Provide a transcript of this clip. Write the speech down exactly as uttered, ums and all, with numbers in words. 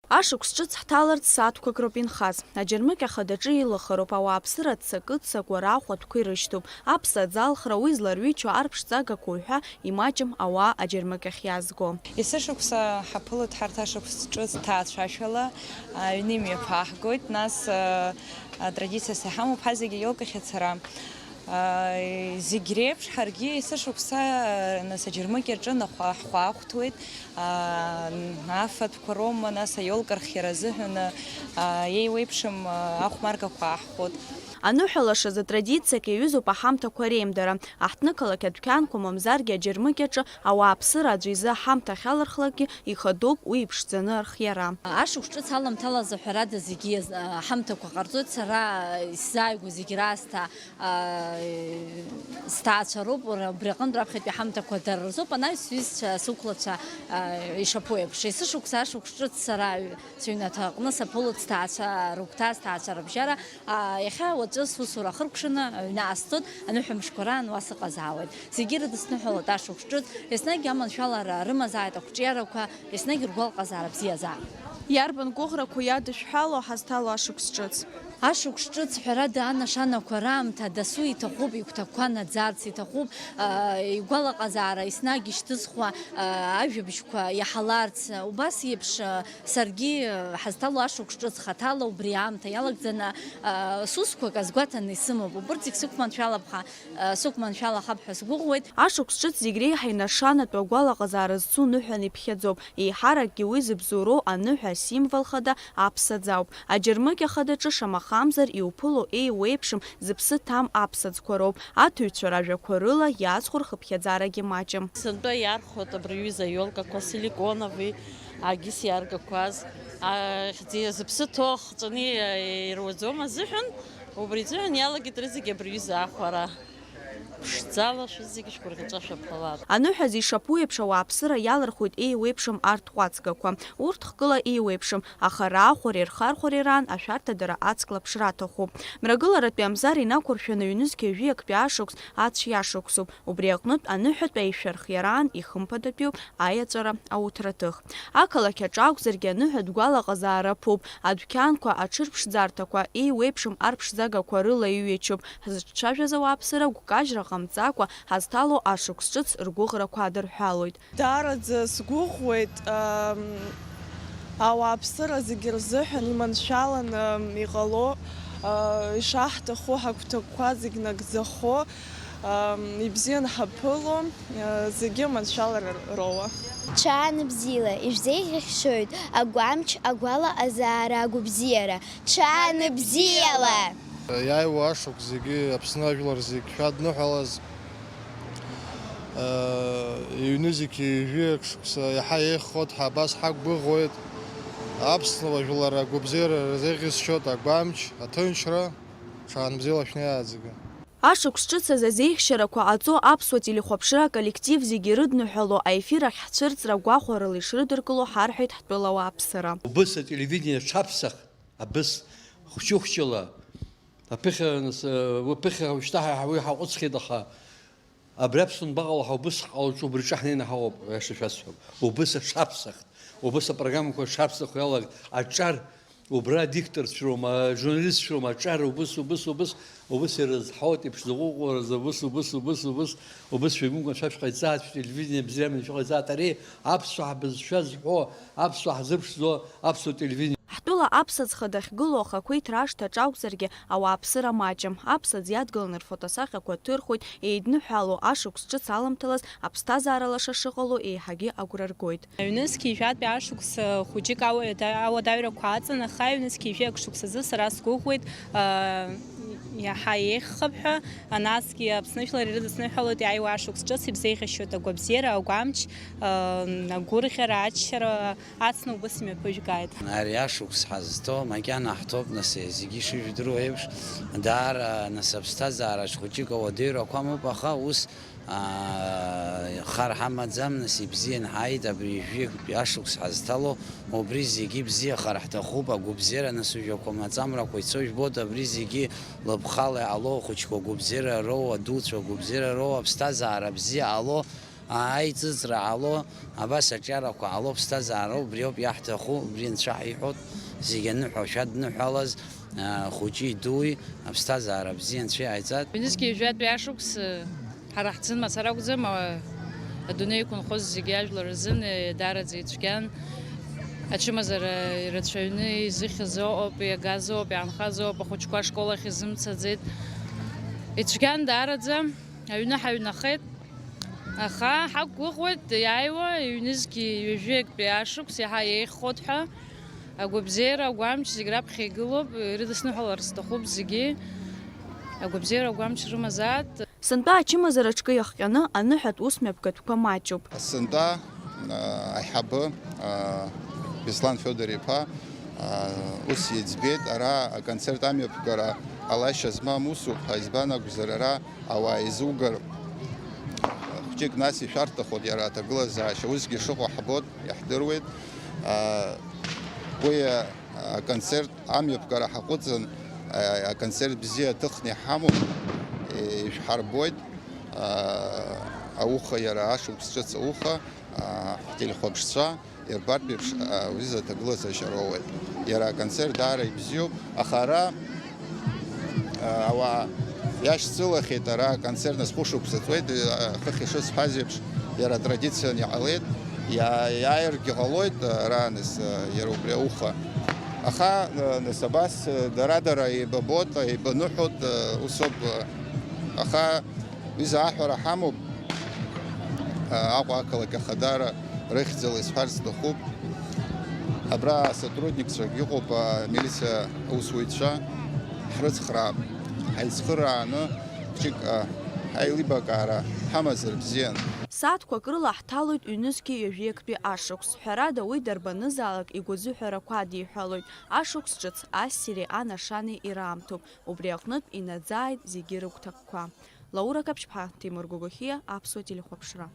Ашықәс ҿыц ҳҭаларц сааҭқәак роуп инхаз. Аџьармыкьа хадаҿы илахароуп, ауааԥсыра ццакы-ццакуа раахә атәқәа ирышьҭоуп. Аԥсаӡ алхра, уи зларҩычоу арԥшӡагақәа уҳәа имаҷым ауаа аџьармыкьахь иаазго. Есышықәса ҳаԥылоит ҳарҭ ашықәс ҿыц ҭаацәашәала, аҩны имҩаԥааҳгоит, нас, а, атрадициас иҳамоуп ҳазегьы аиолкахь ацара. Зегь реиԥш, ҳаргьы есышықәса, нас, аџьармыкьаҿы нахәа-, ҳхәаахәҭуеит, афатәқәа роума, нас, аиолка рхиара азыҳәан, еиуеиԥшым ахәмаргақәа ааҳхәоит. Аныҳәа лашаз атрадициак иаҩызоуп аҳамҭақәа реимдара. Аҳҭнықалақь адәқьанқәа, мамзаргьы аџьармыкьаҿы ауааԥсыра аӡәы изы аҳамҭа ахьалырхлакгьы ихадоуп уи иԥшӡаны архиара. Ашықәс ҿыц аламҭалазы, ҳәарада, зегьы иаз-, аҳамҭақәа ҟарҵоит. Сара исзааигәоу зегь раасҭа аа, сҭаацәа роуп, уара, убри аҟынтә раԥхьатәи ҳамҭақәа дара рзоуп, анаҩс сҩызцәа, сықәлацәа, аа, ишаԥу еиԥш. Есышықәса ашықәс ҿыц сара аҩ-, сыҩнаҭа аҟны саԥылоит сҭаацәа рыгәҭа, сҭаацәа рыбжьара. Аа, иахьа уаҵәы сусура ахыркәшаны аҩны аасцоит, аныҳәа мшқәа раан уа сыҟазаауеит. Зегьы ирыдысныҳәалоит ашықәс ҿыц, еснагь аманшәалара рымазааит ақәҿиарақәа, еснагь ргәалаҟазаара бзиазаап. Иарбан гәыӷрақәоу иадышәҳәало ҳазҭало ашықәс ҿыц? Ашықәс ҿыц, ҳәарада, анашанақәа раамҭа дасу иҭахуп, игәҭакқәа наӡарц иҭахуп, аа, игәалаҟазаара еснагь ишьҭызхуа, аа, ажәабжьқәа иаҳаларц. Убас еиԥш, аа, саргьы, аа, ҳазҭало ашықәс ҿыц хаҭала убри аамҭа иалагӡаны, аа, сусқәак азгәаҭаны исымоуп. Убырҭ зегь сықәманшәалап ҳәа, аа, сықәманшәалахап ҳәа сгәыӷуеит. Ашықәс ҿыц зегь реиҳа инашанатәу агәалаҟазаара зцу ныҳәан иԥхьаӡоуп. Еиҳаракгьы уи зыбзоуроу аныҳәа асимвол хада аԥсаӡ ауп. Аџьармыкьа хадаҿы шамахамзар иуԥыло еиуеиԥшым, зыԥсы ҭам аԥсаӡқәа роуп. Аҭыҩцәа ражәақәа рыла иаазхәо рхыԥхьаӡарагьы маҷым. Сынтәа иархәоит абри аҩыза аиолкақәа, силиконови, агьыс иаргақәаз, ахьӡи зыԥсы ҭоу хҵәаны ируаӡом азыҳәан, убри азыҳәан иалагеит рызегь абри аҩыза аахәара. Ԥшӡала шәызегьы шәгәырӷьаҵәа шәаԥылап. Аныҳәа зишаԥу еиԥш ауааԥсыра иалырхуеит еиуеиԥшым арҭ ҟәацгақәа. Урҭ хкыла еиуеиԥшым, аха раахәареи рхархәареи раан ашәарҭадара аҵклаԥшра аҭахуп. Мрагыларатәи амзар инақәыршәаны ҩнызқьи жәаҩа актәи ашықәс ацә иашықәсуп. Убри аҟнытә аныҳәатә аишәа рхиараан ихымԥадатәиуп аиаҵәара ауҭраҭых. Ақалақь аҿы акәзаргьы аныҳәатә гәалаҟазаара ԥуп, адәқьанқәа, аҽырԥшӡарҭақәа, еиуеиԥшым арԥшӡагақәа рыла иҩычуп. Ҳзыҿцәажәаз ауааԥсыра гәкажьра ҟамҵакәа ҳазҭало ашықәс ҿыц ргәыӷрақәа адырҳәалоит. Даараӡа сгәыӷуеит, ам, ауааԥсыра зегьы рзыҳәан иманшәаланы иҟало, а, ишаҳҭаху ҳагәҭакқәа зегь нагӡахо, ибзиан ҳаԥыло, зегьы маншәалара роуа. Ҽаанбзиала, ишәзеиӷьасшьоит агәамч, агәалаҟазаара, агәабзиара. Ҽаанбзиала! Иааиуа ашықәс зегьы Аԥсны ажәлар зегь шәадныҳәалаз, ҩнызқьи жәаҩа шықәса иаҳа еиӷьхоит ҳәа абас ҳақәгәыӷуеит. Аԥсуа жәлар агәабзиара рзеиӷьасшьоит агәамч, аҭынчра. Ҽаанбзиала шәнеиааит зегьы. Ашықәс ҿыц азы азеиӷьшьарақәа ҟаҵо аԥсуа телехәаԥшра аколлектив зегьы ирыдныҳәало аефир ахь ҳцәырҵра гәахәарыла ишрыдыркыло ҳарҳәеит ҳтәыла ауааԥсыра. Убыс ателевидение аҽаԥсахт, абыс хәҷы-хәҷыла, аԥыхьа, нас, уи ԥыхьа уажәшьҭа ҳа уи ҳаҟәыҵхьеит, аха абри Аԥсуа нбаҟала ҳа убыс ҳҟалаҿ убриҿы ҳнеины ҳаҟоуп, аиаша шәасҳәап. Убыс аҽаԥсахт, убыс апрограммақәа аҽаԥсахуа иалагт, аҿар Убра адикторцәа роума, ажурналистцәа роума, аҿар убыс, убыс, убыс, убыс ирызҳауеит, иԥшӡаҟәыҟәларазы убыс, убыс, убыс, убыс, убыс шәеигәымкәа шәа шәҟаиҵааит, шәтелевидение бзиа амҩа шәыҟаиҵааит, ари аԥсуаа ҳбызшәа зҳәо, аԥсуаа ҳзыԥшӡо, аԥсуа телевидение. Ҳтәыла аԥсаӡ хада ахьгылоу ахақәиҭра ашҭаҿ акәзаргьы, ауааԥсыра маҷым. Аԥсаӡ иадгыланы рфотосахьақәа ҭырхуеит, еидныҳәало ашықәс ҿыц аламҭалаз аԥсҭазаара лаша шыҟало еиҳагьы агәра ргоит. Ҩнызқьи жәатәи ашықәс хәыҷык ауадаҩрақәа аҵан, аха ҩнызқьи жәеи акы шықәсазы сара сгәыӷуеит, иаҳа еиӷьхап ҳәа, насгьы Аԥсны жәлар ирыдысныҳәалоит иааиуа ашықәс ҿыц, ибзеиӷьасшьоит агәабзиара, агәамч, агәырӷьара, аччара, ацны убыс имҩаԥыжәгааит. Ари ашықәс ҳазҭо макьана ҳҭоуп, нас, зегьы ишыжәдыруа еиԥш, даара, нас, аԥсҭазаараҿ хәыҷык ауадаҩрақәа амоуп, аха ус Хар ҳамаӡам, нас, ибзиан ҳааит, абри жәаҩык ашықәс ҳазҭало, убри зегьы бзиахар ҳҭахуп, агәыбзиара, нас, ужәақәа маҵамрақәа ицо жәбоит, абри зегьы лыԥхала иҟало, ахәыҷқәа гәыбзиара роу, адуцәа гәыбзиара роу, аԥсҭазаара бзиа ҟало, Аиҵыҵра ҟало, абас аҿиарақәа ҟало, ԥсҭазаароуп, убриоуп иаҳҭаху, убри Анцәа ҳиҳәоит, зегь аныҳәа шәадныҳәалаз, а, хәыҷи дууи аԥсҭазаара бзиа Анцәа иҟаиҵат. Ҩнызқьи ҩажәатәи ашықәс, ҳара ҳзын мацара акәӡам, а, адунеи иқәынхоз зегьы ажәлар рзын, е, даараӡа ицәгьан. Ачымазара ирацәаҩны изыхьыз ыҟоуп, иагаз ыҟоуп, иаанхаз ыҟоуп, ахәыҷқәа ашкол ахь изымцаӡеит. Ицәгьан даараӡа, аҩны ҳаҩнахеит. Аха ҳақәгәыӷуеит, иааиуа ҩнызқьи ҩажәи актәи ашықәс иаҳа еиӷьхоит ҳәа. Агәабзиара, агәамч зегь раԥхьа игылоуп, ирыдысныҳәалар сҭахуп зегьы. Агәабзиара, агәамч рымазаат. Сынтәа ачымазара аҿкы иахҟьаны аныҳәатә ус мҩаԥгатәқәа маҷуп. Сынтәа, а, аиҳабы, а, Беслан Федор-иԥа, а, ус иӡбеит, ара аконцерт амҩаԥгара ҟалашьа змам усуп ҳәа, избан акәзар, ара ауаа еизугар, хәҷык нас ишәарҭахоит иара аҭагылазаашьа, усгьы шыҟоу ҳбоит, иаҳдыруеит. А, уи, а, аконцерт амҩаԥгара ҳаҟәыҵын, а, аконцерт бзиа аҭыхны иҳамоуп, ишәҳарбоит, а, ауха, иара ашықәс ҿыц ауха, а, ҳтелехәаԥшцәа ирбартә еиԥш, а, уи заҭагылазаашьа роуеит. Иара аконцерт даара ибзиоуп, аха ара, а, ауаа иашьцылахьеит, ара аконцерт нас хәышықәса ҵуеит, а, хыхь ишысҳәаз еиԥш, иара атрадицианы иҟалеит, иа-, иааиргьы ҟалоит, а, ара нас, а, иара убри ауха. Аха, а, нас абас, а, дара-дара еибабот, еибаныҳәот, а, усоуп, а, аха Изы аҳәара ҳамоуп, Аҟәа ақалақь Ахадара рыхьӡала исҳәарц сҭахуп. Абра асотрудникцәагь ыҟоуп, амилициа аусуҩцәа, ҳрыцхраап. Ҳаицхырааны хәҷык, а, аилибакаара ҳамазар бзиан. Сааҭқәак рыла ҳҭалоит ҩнызқьи ҩажәи актәи ашықәс. Ҳәарада, уи дарбанызаалак игәазыҳәарақәа адиҳәалоит. Ашықәс ҿыц ассири анашани ираамҭоуп. Убри аҟнытә инаӡааит зегьы рыгәҭакқәа. Лаура Каԥшьԥҳа, Ҭемыр Гогохиа, Аԥсуа телехәаԥшра.